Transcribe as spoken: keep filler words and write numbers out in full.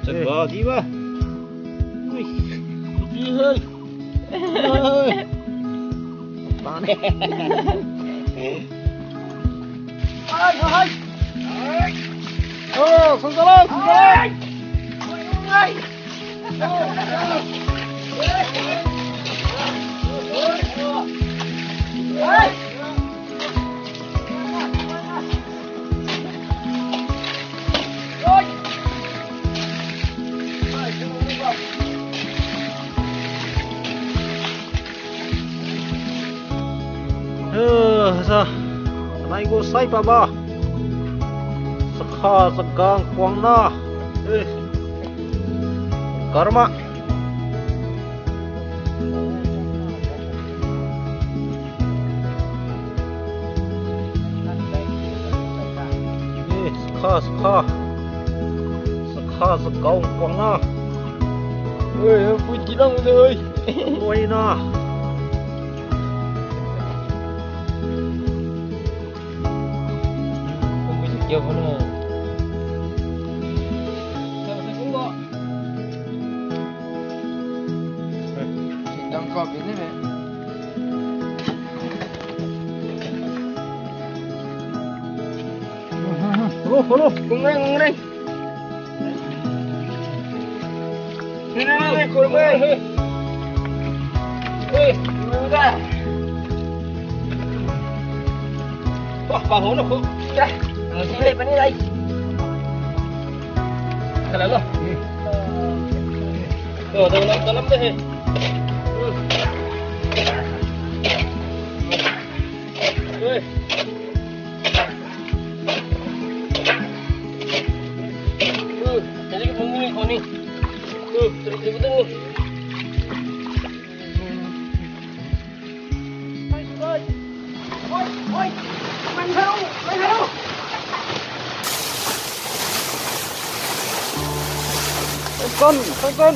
Chaga di ba. Ui. Di hai. Hai. Bang ni. Hai, hai. Oh, sungkala, sungkala. Hai. Eh, sa. Nai gu sai pa ba. Sakha sakang kuang na. Eh. Karma. Eh, sakha, sakha. Sakha, sakha, kuang na. Oi, pui kilang de, oi. Oi na. Pui kilang de. Sindang ko bini me. Hello, hello. Kung reng, kung reng. Ni, ni, ni, ni, kung reng. Hei, ni da. Wah, pa ho na ko. Da. Ni le pani lai. Kala lo. Oh, dalam, dalam deh. Hei. Hmm, jadi kita mungkin ni kau ni. Hmm, terus kita ni. Kon, kon, kon.